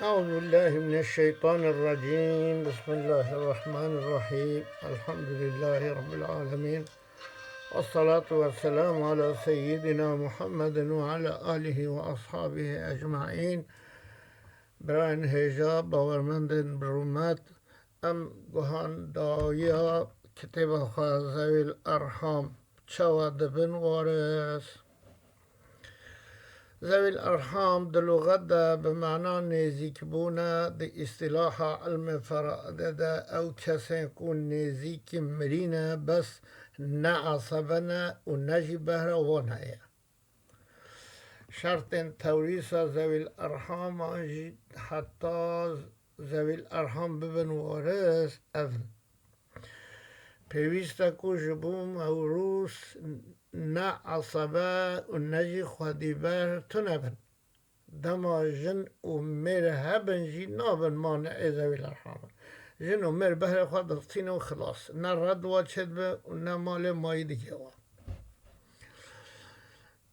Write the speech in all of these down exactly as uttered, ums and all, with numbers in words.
أعوذ بالله من الشيطان الرجيم. بسم الله الرحمن الرحيم. الحمد لله رب العالمين. والصلاة والسلام على سيدنا محمد وعلى آله وأصحابه أجمعين. Birayên hêja, bawermendên bi rûmet, em guhandayiya kitêba xwe Zewîl Erham çawa dibin waris? Zewîl Erham di luxet de bi mana nêzîkbûn e, di îstîlaha ilmê feraide de ew kesên ku nêzîkî mirî ne, bes ne esebe ne û ne jî behra wan heye. Şertên tewrîsa Zewîl Erhaman jî heta Zewîl Erham bibin waris ev in. Pêwîst e ku ji bo mewrûs ne esebe û ne jî xwedîber tune bin. Dema jin û mêr hebin jî nabin maneê Zewîl Erhaman. Jin û mêr behrê xwe distîne û xilas. Ne red wa çêdibe û ne malê mayî digihê wa.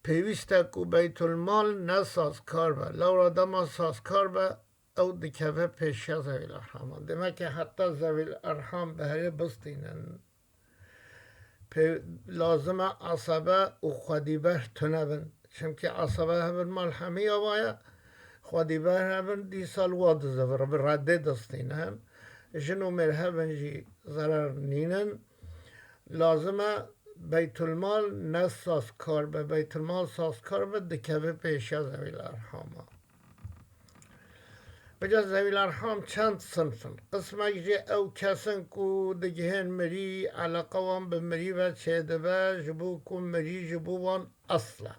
Pêwîst e ku Beytulmal ne sazkar be. Lewra dema sazkar be, ew dikeve pêşiya Zewîl Erhaman. Demek ki heta Zewîl Erham behrê bistînin, pê lazim e esebe û xwedîber tune bin. Çimkî esebe hebin mal hemiya wa ye, xwedîber hebin dîsa li wa dizivire, bi redê distînin. Jin û mêr hebin jî zerar nînin. Lazim e Beytulmal ne sazkar be, Beytulmal sazkar be, dikeve pêşiya Zewîl Erhama. Vêca Zewîl Erham çend sinf in. Qismek jê ew kes in ku digihên mirî, eleqa wan bi mirî ve çêdibe, ji bo ku mirî ji bo wan esl e.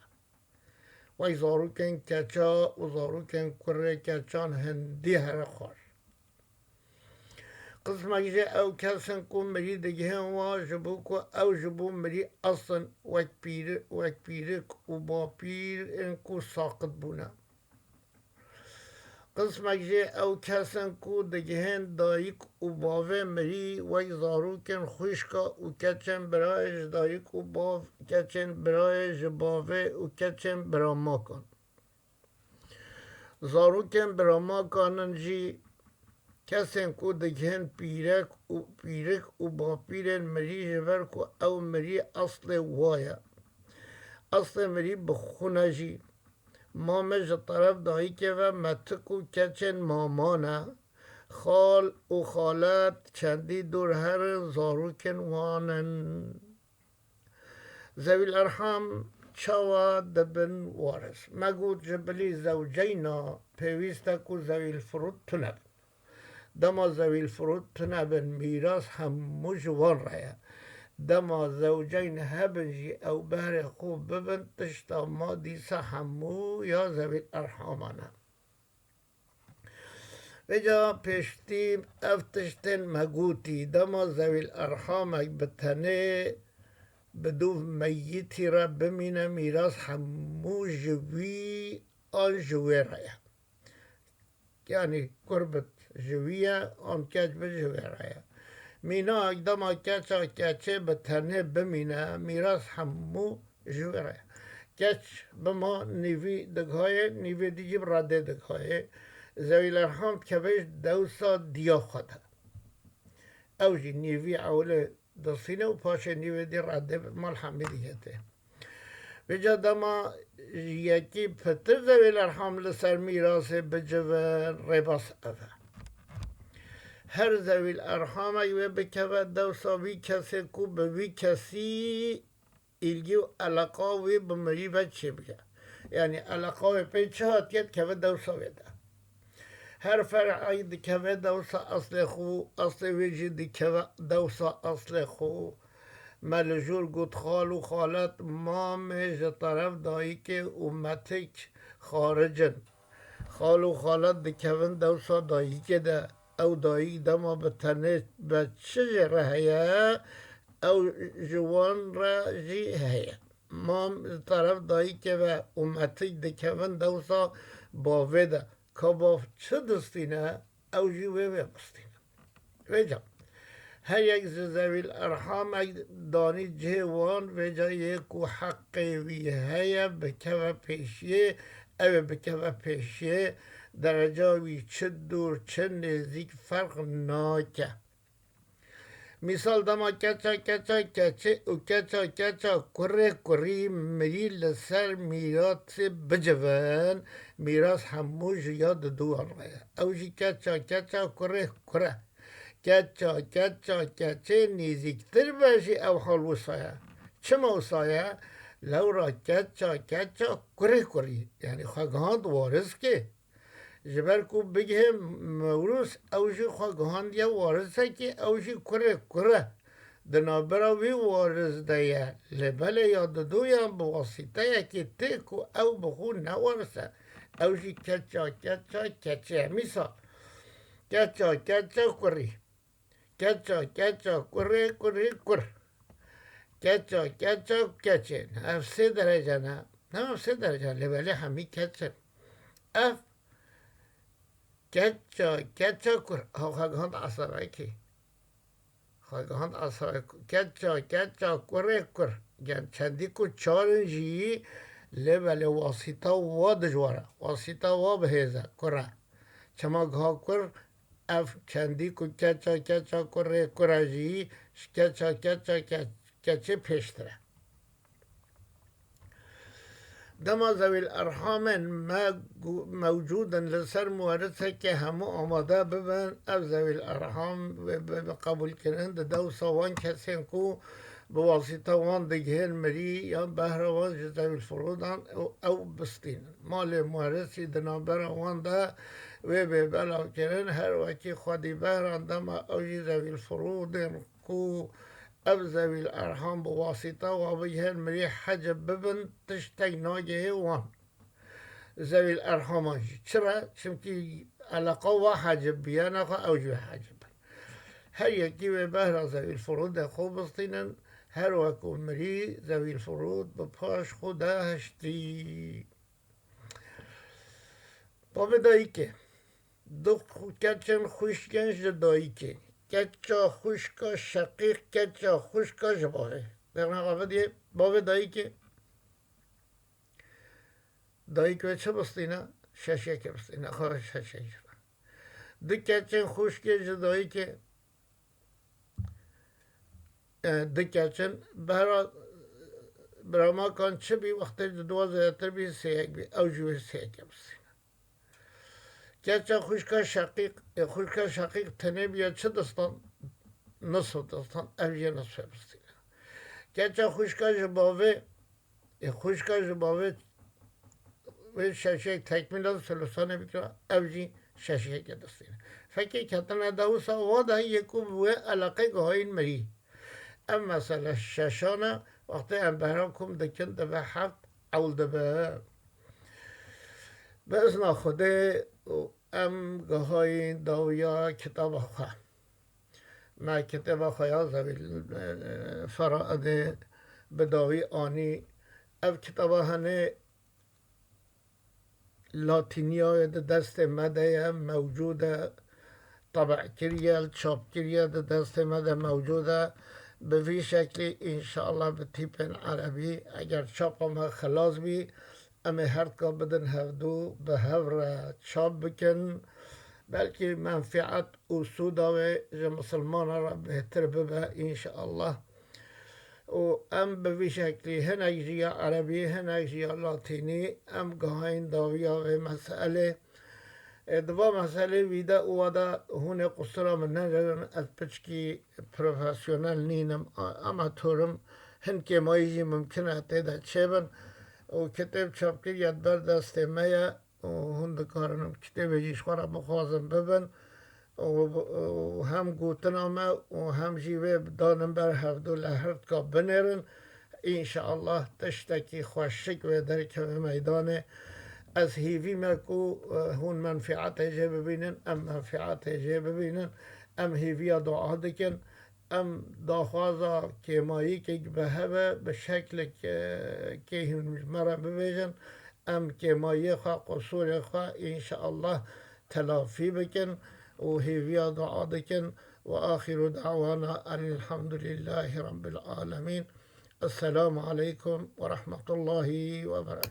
Wey zarokên keça û zarokên kurê keçan hindî here xwar. Qismek jê ew kes in ku mirî digihên wa, ji bo ku ew ji bo mirî esl in, wek pîri-, wek pîrik û bapîr in ku saqit bûne. Qismek jê ew kes in ku digihên dayik û bavê mirî, wek zarokên xwişka û keçên birayê ji dayik û bav, keçên birayê ji bavê û keçên biramakan. Zarokên biramakan in jî kesên ku digihên pîrek û, pîrik û bapîrên mirî, ji ber ku ew mirî eslê wa ye. Eslê mirî bi xwe ne jî. Mamê ji teref dayikê ve metik û keçên maman e. Xal û xalet çendî dûr herin, zarokên wan in. Zewîl Erham çawa dibin waris? Me got ji bilî zewceyna pêwîst e ku zewîl firût tune bin. Dema zewîl firût tune bin, mîras hemû ji wan re ye. Dema zewceyn hebin jî ew behrê xwe bibin, tişta ma dîsa hemû ya zewîl erhaman e. Vêca pêştî ev tiştên me gotî, dema zewîl erhamek bi tenê bi dûv meyitî re bimîne, mîras hemû ji wî an ji wê re ye. Yanî kur bit ji wî ye, an keç bit ji wê re ye. Mînak dema keça keçê bi tenê bimîne, mîras hemû ji wê re ye. Keç bima nîvî digihayê, nîvê dî jî bi redê digihayê. Zewîl Erham dikeve ji dewsa diya xwe de. Ew jî nîvî ewilê distîne û paşê nîvê dî redê bi mal hemî digihê. Vêca dema yekî pitir Zewîl Erham li ser mîrasê bicivin, rêbaz ev e. Her Zewîl Erhamek wê bikeve dewsa wî kesê ku bi wî kesî îlgî û eleqa wê bi mirî ve çêbike. Yanî eleqa wê pê çi hatiye dikeve dewsa wê de. Her fer'ek dikeve dewsa eslê xwe, eslê wê jî dikeve dewsa eslê xwe. Me li jor got xal û xalet, mamê ji teref dayikê û metik xaric in. Xal û xalet dikevin dewsa dayikê de. Ew dayik dema bi tenê be çi jê re heye, ew ji wan re jî heye. Mam ji teref dayikê ve û metik dikevin dewsa bavê de. Ka bav çi distîne, ew jî wê wê bistîne. Vêca, her yek ji zewîl erhamek danî cihê wan, vêca yê ku heqê wî heye, bikeve pêşiyê, ew ê bikeve pêşiyê, dereca wî çi dûr, çi nêzîk ferq nake. Mîsal, dema keça keça keçê û keça keça kurê kurî mirî li ser mîrasê bicivin, mîras hemû ji ya diduyan re ye. Ew jî keça keça kurê kur e. Keça keça keçê nêzîktir be jî ew hal wisa ye. Çima wisa ye? Lewra keça keça kurê kurî, yanî xwe gihand wariskê. Ji ber ku bigihê Mewrûs, ew jî xwe gihandiye warisekê, ew jî kurê kur e. Di navbera wî waris de ye. Lê belê ya diduyan bi wasîteyekê tê ku ew bi xwe ne waris e. Ew jî keça keça keçê ye. Mîsal, keça keça kurî. Keça keça kurê kurê kur. Keça keça keçê. Ev sê derece ne? Ne, ev sê derece, lê belê hemî keç in. Ev keça keça kur. Ha, xwe gihand esavekê. Xwe gihand esavek. Keça keça kurê kur. Yan çendî ku çar in jî, lê belê wasîta wa dijwar e. Wasîta wa bi hêz e. Kur e. Çima giha kur? Ev çendî ku keça keça kurê kur e jî ji keça keça ke-, keçê pêştir e. Dema zewîl erhamên me gu-, mewcûd in li ser muwerisekê hemû amade bibin, ev zewîl erham wê bibe qebûlkirin, di dewsa wan kesên ku bi wasîta wan digihên mirî ya behra wan ji zewîl furûdan û ew bistînin. Malê muwerisî di navbera wan de wê bê belavkirin, her wekî xwedî behran dema ew jî zewîl furûdên ku ev zewîl erham bi wasîta wa bigihên mirî hecib bibin, tiştek nagihê wan. Zewîl erhaman jî. Çira? Çimkî eleqa wa hecib bûye, nexwe ew jî wê hecib bin. Her yekî wê behra zewîl furûdê xwe bistînin, her wek ku mirî zewîl furûd bi paş xwe de hiştî. Bavê dayikê. Du xu-, keçên xwişkên ji dayikê. Keça xwişka şeqîq, keça xwişka ji bavê. Bêhna xwe bidiyê bavê dayikê. Dayik wê çi bistîne? Şeşekê bistîne. Xwe şeşek ji. Du keçên xwişkê ji dayikê, e, du keç in. Behra biramakan çi bî, wextê ji duwa zêdetir bî, sêyek bî. Ew jî wê sêyekê bistîne. Keça xwişka şeqîq, e, xwişka şeqîq tenê bûye çi distan? Nisf distan, ev jê nisfê bistîne. Keça xwişka ji bavê, e, xwişka ji bavê wê şeşek tekmîla sulusanê bikira, ev jî şeşekê distîne. Fekê ketine dewsa wa de yê ku bi wê eleqê gihayîn mirî. Ev mesele şeşan e, wextê em behra kom dikin dibe heft, ewl dibe. Bi izna Xwedê û em gihayîn dawiya kitaba xwe. Me kitêba xwe ya zewî, e, Feraidê bi dawî anî. Ev kitaba hene latîniya ye, di destê me de ye, mewcûd e, tebe'kiriye, çapkiriye, di destê me de mewcûd e. Bi vî şeklî, înşallah, bi tîpên erebî, eger çapa me xilas bî, em ê hertka bidin hevdû, bi hev re çap bikin. Belkî menfîet û sûda wê ji misilmana re bêhtir bibe, înşallah. Û em bi vî şeklî, hinek jî ya erebî, hinek jî ya latînî, em gihayîn dawiya vê meselê. Ê, di va meselê vî de û wa de hûn ê qusura min negirin, ez piçkî profesyonel nînim, a-, amatör im, hin kêmayî jî mimkin e tê de çêbin. Û kitêb çapkiriye di ber destê me ye û hûn dikarin em kitêbê jî ji xwe re bixwazin bibin. Û, û hem gotina me û hem jî wê danin ber hevdû li hertka binêrin. Înşallah tiştekî xweşik wê derkeve meydanê. Ez hêvî me ku, e, hûn menfîetê jê bibînin, em menfîetê jê bibînin. Em hêviya dua dikin. Em daxwaza kêmayîkek bi hev e, bi şeklek, e, kê hûn ji me re bibêjin. Em kêmayiyê xwe, qusûrê xwe, înşallah telafî bikin û hêviya dua dikin. Ve axiru da'wana enilhamdulillahî rabbil alemîn. Esselamu aleykum ve rahmetullahî ve berekatuhu.